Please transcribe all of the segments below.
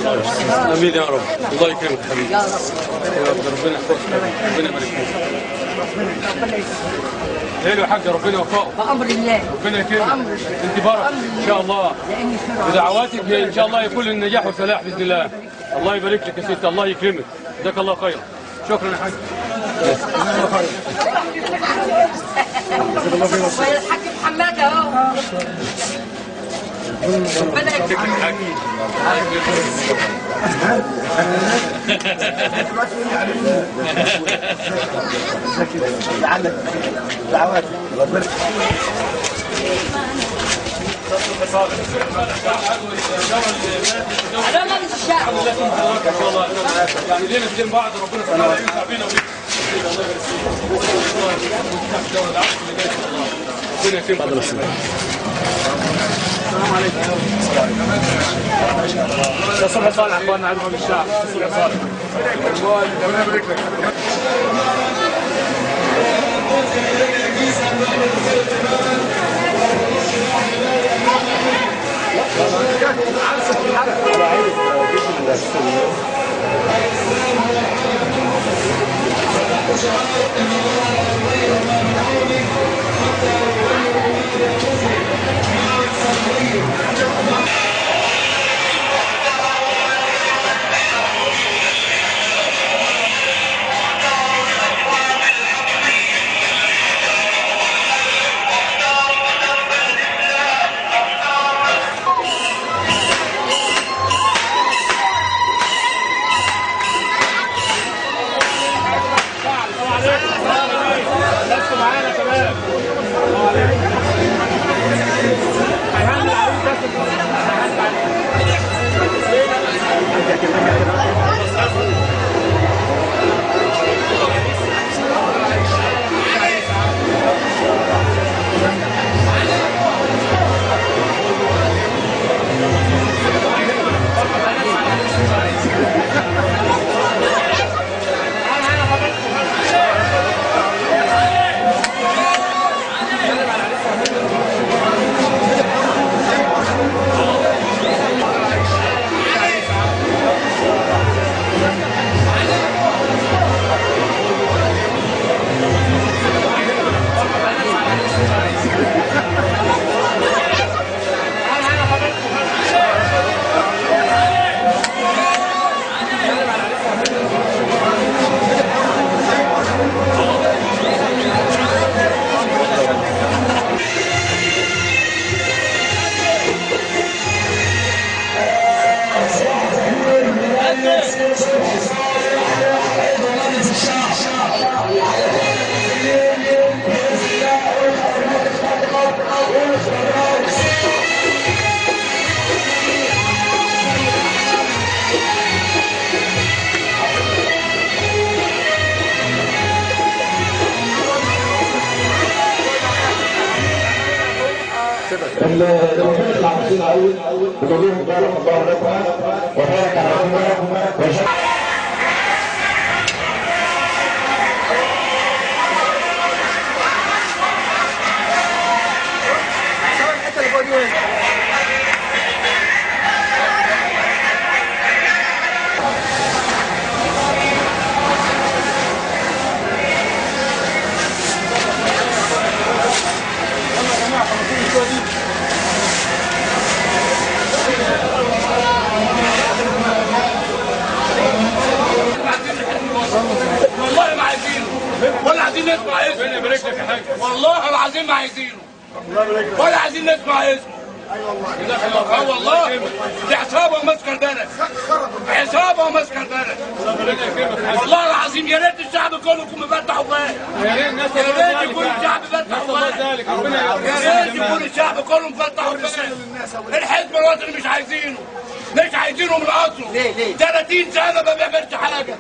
شاء الله. امين يا رب. الله يكرمك حبيبي. يا رب ربنا يحفظك، ربنا يبارك فيك. حلو يا حاج، ربنا يوفقك. بأمر الله. ربنا يكرمك. انت بركة ان شاء الله. بدعواتك ان شاء الله يكون النجاح والفلاح باذن الله. الله يبارك لك يا ستي، الله يكرمك. جزاك الله خيرا. شكرا يا حاج. والحاج محمد اهو. ربنا يكرمك. لعلك دعواتك ربنا. يعني لينا في دين بعض، ربنا سبحانه وتعالى ينفع بينا وبيكم. الله يبارك فيك. ربنا يكرمك. السلام عليكم. يا صبح صالح اخواننا عندكم الشعب. صبح صالح. الله يبارك لك. والله ما عايزينه، ولا عايزين نسمع اسمه. والله العظيم ما عايزينه، ولا عايزين نسمع اسمه. ايوه والله، دي عصابة وماسكه البلد، عصابة وماسكه البلد. والله العظيم يا ريت الشعب كله يكون مفتح وفاهم، يا ريت يكون الشعب مفتح وفاهم، يا ريت يكون الشعب كله مفتح وفاهم. الحزب الوطني مش عايزينه، مش عايزينه من اصله. ليه؟ 30 سنة ما بيعملش حاجة،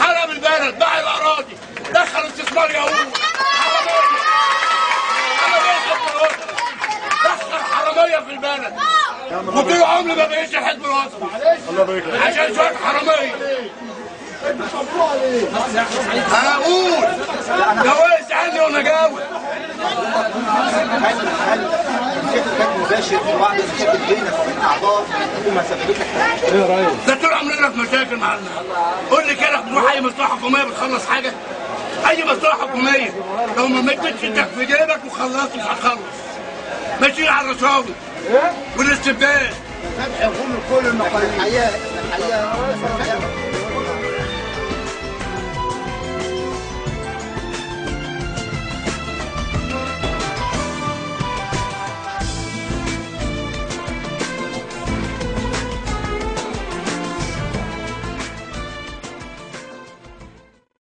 خرب البلد، باع الاراضي، دخل استثمار يهود، حرامية، حرامية الحزب الوطني، دخل حرامية في البلد، وطول عمري ما بقيش الحزب الوطني عشان شوية حرامية. انا اقول لو اسالني وانا اجاوب. هل كان مباشر في بعض المشاكل بينك وبين اعضاء الحكومة سببت لك؟ ايه رايك؟ ده طول عمرنا في مشاكل مع، قول لي كده، بتروح اي مصلحة حكومية بتخلص حاجة؟ اي مصلحة حكومية لو ما مدتش ايدك في جيبك وخلصت مش هتخلص. ماشيين على الرشاوي والاستبداد. كل الحقيقة.